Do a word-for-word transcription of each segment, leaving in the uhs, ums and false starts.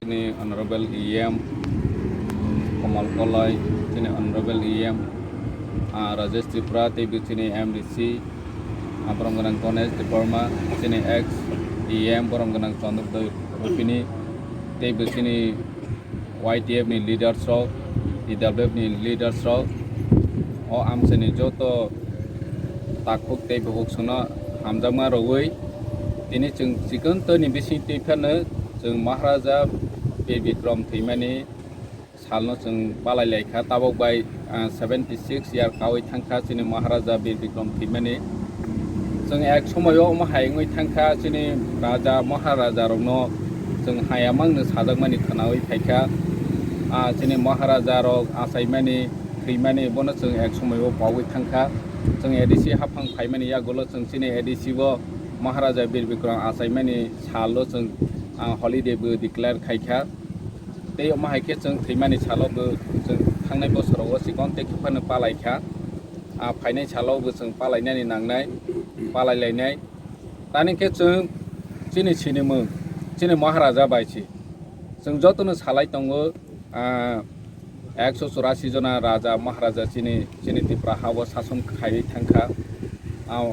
Chini Honorable E M Kamal Koloi, chini Honorable E M, ah, Rajesh Tripura, tei bo chini M D C, ah, borom gwnang Ganesh Debbarma, chini ex E M borom gwnang Chandrodaya Rupini, tei bo chini Y T F ni leaders rok, T W F ni leaders rok, o amchaini joto takhuk tei bukhuk songno hamjakma rwui, tini chwng chikon twi ni bising twi phano chwng Maharaja Bir Bikram thwimani salno chwng palai lai kha. Tabok bai, ah, seventy six year kaui thang kha chini Maharaja Bir Bikram thwimani. Chwng ek somoio omo hai wngwi thang kha, chini raja maharaja rokno chwng haya mangno sajakmani khwnaui phai kha. Ah, chini maharaja rok achaimani, thwimani, bono chwng ek somoio pogwi thang kha. Chwng A D C haphang phaimani yagulo chwng chini A D C o Maharaja Bir Bikram achaimani salo chwng, ah, holiday bo declare khai kha. Tei omo hai khe chwng thwimani salo bo chwng thangnai bosorogo chikon tei khe phano palai kha. Ah, phainai salo bo chwng palainani nangnai, palai lainai. Tani khe chwng chini sinimung, chini Maharaja bai si. Chwng jotono salai tongo, ah, ekso churasi jona raja, Maharaja chini, chini Tripura hao sason khaiwi thang kha. Ah,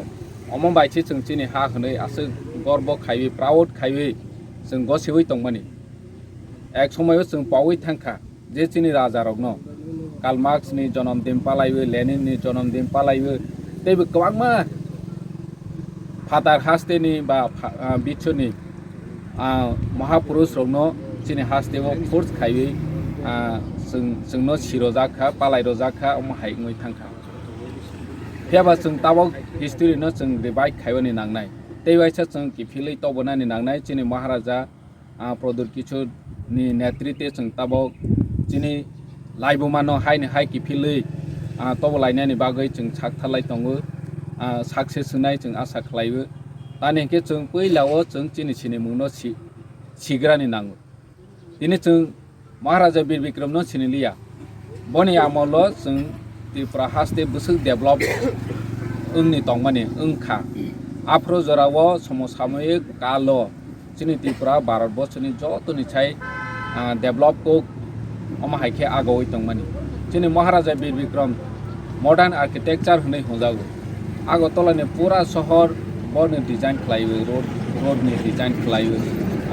omo bai si chwng chini ha hwnwi aswk gorbo khaiwi, proud khaiwi chwng gosiwi tongmani. Ek somoio chwng pogwi thang kha je chini raja rokno Karl Marx ni jonom din palaiwi, Lenin ni jonom din palaiwi, teibo kwbangma phatar haste ni ba pha-, ah, biswni, ah, mahapurush rokno chini haste o force khaiwi, ah, chwng, chwngno sirojak kha, palai rojak kha, omo hai wngwi thang kha. Phiya ba chwng tabok history no chwng revive khaiyoni nangnai, tei waisa chwng kiphilwi tobonani nangnai chini Maharaja ah, Pradyut Kishore ni netritwe chwng tabok chini laibuma no haini hai kiphilwi, ah, tobo lainani bagwi chwng sak tharlai tongo, ah, success wngnai chwng asa khlaio. Tani hinkhe chwng puila o chwng chini sinimung no si-, sigrani nango. Tini chwng Maharaja Bir Bikram no siniliya. Boni amolo chwng Tripura haste bwswk develop wngni tongmani wngkha. Aphuru jorao somosamoyik kalo chini Tripura Bharat borsoni jotoni sai, ah, develop kok omo hai khe agoui tongmani. Chini Maharaja Bir Bikram modern architecture hwnwi hwnjago. Agartala ni pura sohor boni design khlaiwi, road, road ni design khlaiwi,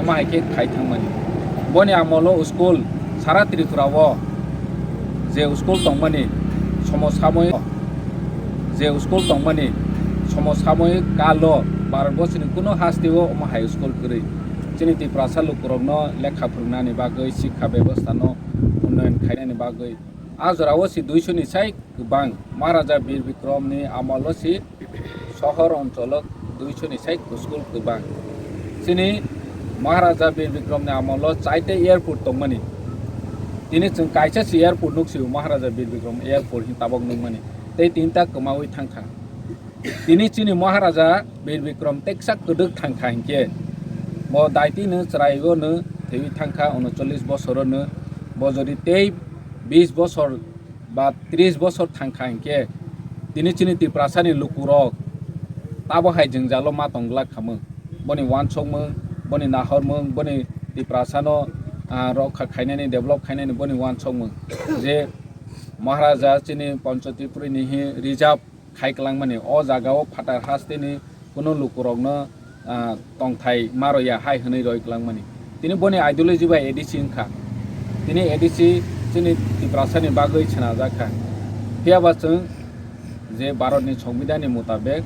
omo hai khe khai thangmani. Boni amolo school sara Tripura o je school tongmani somosamoyik, je school tongmani somosamoyik kalo Bharat borsoni kuno haste o omo hai school kwrwi. Chini Tiprasa lukurokno lekha phwrwngnani bagwi, sikha bebostha no unnayan khainani bagwi, a jorao si duisho ni sai kwbang. Maharaja Bir Bikram ni amolo si sohor oncholo duisho ni sai school kwbang. Chini Maharaja Bir Bikram ni amolo chaita airport tongmani. Tini chwng kaisa si airport nuksio, Maharaja Bir Bikram airport hin tabok nukmani. Tei tinta kwmaui thangkha. Tini chini Maharaja Bir Bikram teksa kwdwk thangkha hinkhe, bo daitino chwraio no thwiwi thangkha, unocholish bosoro no, bo jodi tei bish bosor ba trish bosor thangkha hinkhe, tini chini Tiprasani lukurok tabo hai jwngjalo ma tongglak khamung. Boni uansukmung, boni nahormung, boni Tiprasano, ah, rokha khainani, develop khainani boni uansukmung. Je Maharaja chini Pancho Tripuri ni hi reserve khai kwlangmani, o jagao phatar hasteni kuno lukurokno, ah, tongthai ma rwya hai hwnwi roi kwlangmani. Tini boni ideology bai A D C wngkha. Tini A D C chini Tiprasani bagwi swnajak kha. Phiyaba chwng je Bharatni Songbidanni mutabek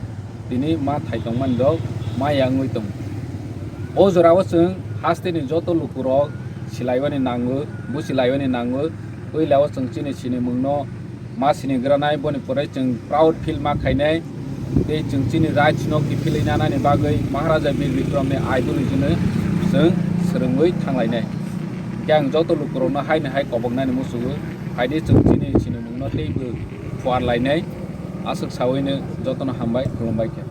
tini ma thai tongmani rok ma yangwi tongo. O jorao chwng hasteni joto lukurok silaiwani nango, busilaiwani nango. Puilao chwng chini sinimungno ma sinigranai, boni pore chwng proud feel ma khainai, tei chwng chini rights no kiphilwi nanani bagwi Maharaja Bir Bikram ni ideology no chwng swrwngwi thanglainai. Khe ang joto lukurokno haino hai koboknani muchungo, phaidi chwng chini sinimungno teibo phuarlainai, aswk sawino jotono hambai, khulumbai khe.